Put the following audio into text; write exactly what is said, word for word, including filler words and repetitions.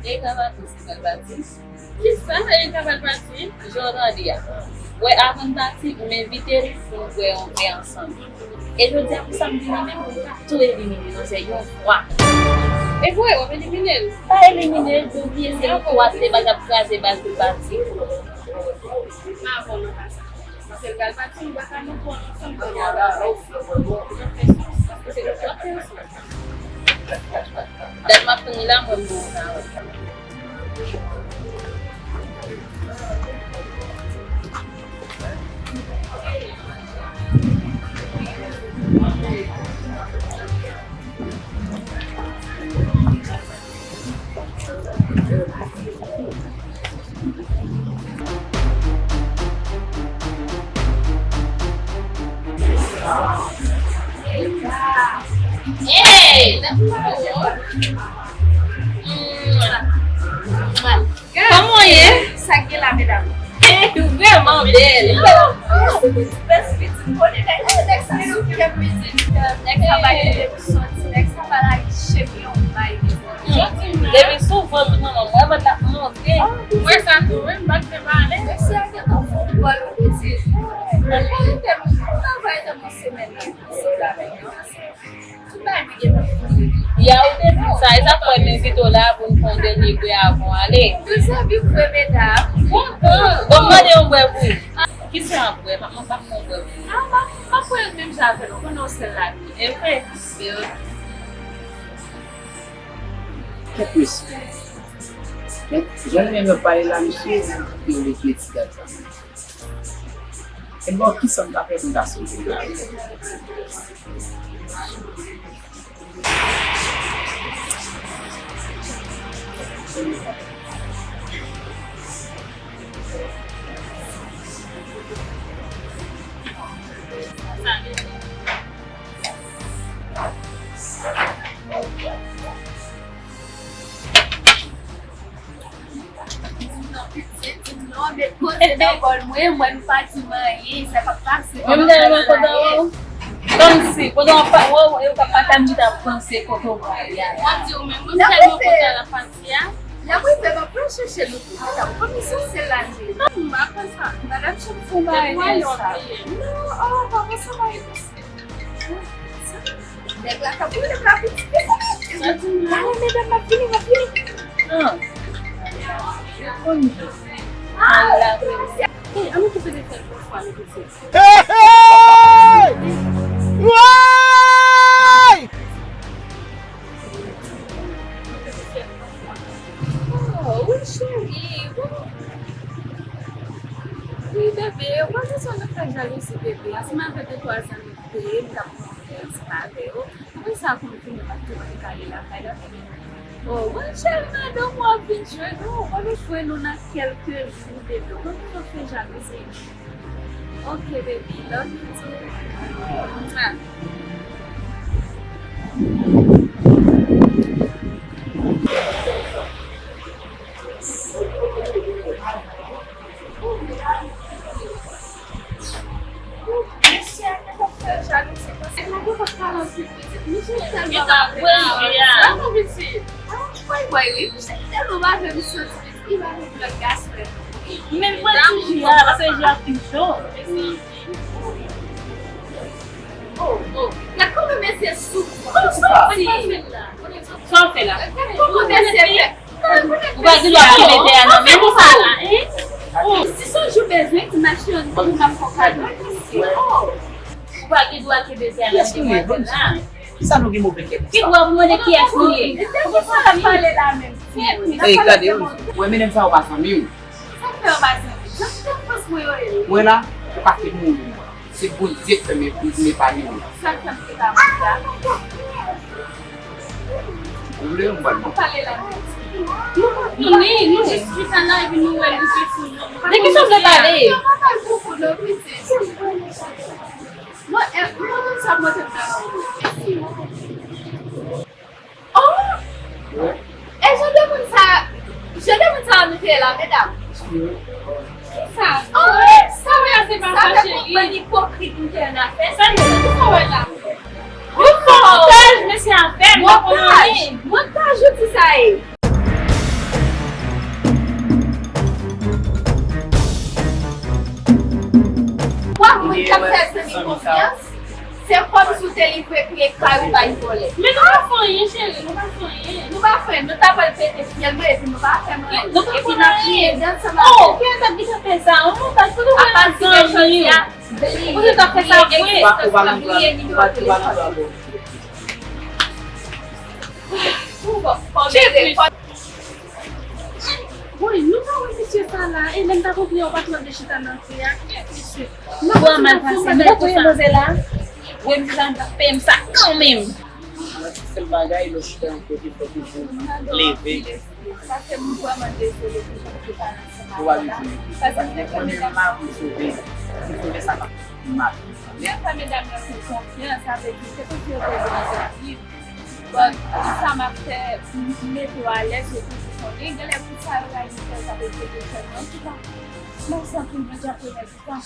Erika pati, se pral pati. Kisa Erika pral pati? Jan w tande a. Wè, avan n pati, m envite l pou n bwè yon vè ansanm. E jodi a, pou sa m vini menm, m ka tou elimine non, se yon fwa. E vre, w ap elimine l? Pa elimine l, pou bliye se yon fwa, se baz ap kraze baz pou pati. M avè w nan ka sa. Paske l pral pati, nou pa ka nou pran ansanm pou nou al pase. Sa fè sans, paske se nou k ap fè ansanm. Dat m ap tann li la, mwen m bon nan. Hey! Kòman w ye? Sa k gen la, medam? Hey, ou vrèman bèl. Mèsi pitit, mèsi pitit. Konnen nèg, nèg sa sou kè m pitit. Nèg sa pa kite m soti, nèg sa pa lage chen m yon bay. Depi sou vant manman m, wè vant la ap monte. Mwen sa tou, wi, m pa t fè pale. Mesye a gentan fè yon gòl, wi, pitit. Mwen rete m travay nan yon semèn nan, se la menm. Tout bagay mwen gentan fini. Ya, ou te di sa, e sa fè m envite w la pou n fè yon dènye bwè avan w ale. Nou sèvi bwè, medam. Kontan. Bon, m mande yon bwè pou ou. Kisa w ap bwè? M ap, m ap pran yon bwè pou ou. A, m ap, m ap bwè l menm jan avè w, konnen w sèl la. E vre? Kèt mesye. Kèt, jan li menm ap pale la, mesye, yo vle touye ti gad sa. E bon, kisa m ka fè pou m ka sove lavi? Di m non, pitit, di m non, met koze nan bòl mwen, mwen m pa di m anyen, sa p ap pase. Mwen m tèlman kontan, o. Kòmsi, pandan w ap pa-, w, w, w ap pataje, m chita ap panse kote w prale a. Mwen di w menm, mwen m tèlman kontan l ap pati a. L ap rive, m ap pral chèche l pou ou, medam. Kòmsi se la l ye. M pa konn sa. Madanm Chan fè yon bagay konsa. Non, o, pa konsa bagay konsa. Nèg la k ap pran la pitit. Sa di m la. Ay, medam, m ap vini, m ap vini. Ah. Konn. Ala. Hey, ann nou koupe defèt yon fwa, nou koupe. Hey, hey! Woy! Oh, wi, cheri. Wi, bebe, ou pa bezwen nan fè jalouzi, bebe. Ansanm avè de twa zanmi. Te m t ap pran vè ansanm avè yo. Apre sa, pou m fini, m ap tou mande kale lakay la, bebe. Oh, mwen cheri, madanm ou ap vin jwenn ou. Mwen vin jwenn ou nan kèlke jou, bebe. Ou konn toujou fè jalouzi. Ok, baby, love you too. Mwa. Mesye a gentan fè jalouzi, paske nèg yo pa pale anpil pitit. Misye tèlman pa vle. Sa konn pitit. Woy, woy, wi, misye tèlman pa vle misye santi pitit, li pa vle lòt gason. Men mwen di Jia, paske Jia fin cho. Oh, oh. Gad kòman mesye sou. Kòman soti. Sa w fè la? Kòman mesye fè? Ou pa gen dwa kenbe tè a nan men w konsa la, hein? Si se yon jou bezwen, ti machin pou m ap fè kado, mesye. Ou pa gen dwa kenbe tè a nan men w la. Kisa nou gen move kè konsa? Ki dwa pou mande kiyès nou ye? Depi sa l ap pale la menm. Ey, gade, w wè medam sa yo pa zanmi w. Sa k fè yo pa zanmi? Zanmi t ap fòs mwen yo ye. W wè la, ou pa fè mouri. Se Bondye k fè m epani w. Sa k fè m te ka mouri a? Ou vle yon bal? Ou pale la. Nou pa vini, nou jis chita la epi nou wè nou se sou nou. De ki sa w vle pale? Yo pa pale pou fou non, pitit. Mwen, e, mwen konn sa mwen te pral anwo. Mèsi. Oh! E jan de moun sa, jan de moun sa nou te ye la, medam? Kisa? Oh, sa w wè a se pa sa, cheri. Sa fè konprann ipokrit nou te annafè. Sa l ye la? Kisa w wè la? Ou fè montaj, mesye a fè, m pa konn anyen. Montaj, montaj, ou di sa ye. Ap fè zanmi konfyans. Se kòmsi w te livre pye kay ou bay vòlè. Men nou pa fè anyen, cheri, nou pa fè anyen. Nou pa fè, nou ta pral pete fyèl mwen epi nou pa fè mwen. Nou pa fè anyen. Epi n ap kriye ansanm avè w. Oh, kiyès k ap gentan fè sa? Yon montaj, kote w wè zanmi? Apati de jodi a, bliye egzistans mwen, bliye nimewo telefòn mwen. Ou bon, fò w mete fò. Woy, nou pa wè mesye sa la, e lè m t ap ouvri a, ou pa t wè l te chita nan antre a, kiyès mesye? Mwen pa wè mesye sa, mwen pa wè mesye sa. Woy, mesye sa, m t ap peye m sa kanmenm. Nan ti sèl bagay, lè w chita yon kote, fò toujou leve. Paske m vrèman dezole pou jan m te pale ansanm avè w la. Paske m te kwè medam, m te kwè medam nan fè konfyans, sa vle di, se konsi yo te vle m te viv. But, pou sa m ap fè, m mete w alèz, yo toujou konnen. Genlè pou sa yo ta vin fè, sa te vle te fè mwen. Antouka, m ap santi m Bondye ap remèt ou tan.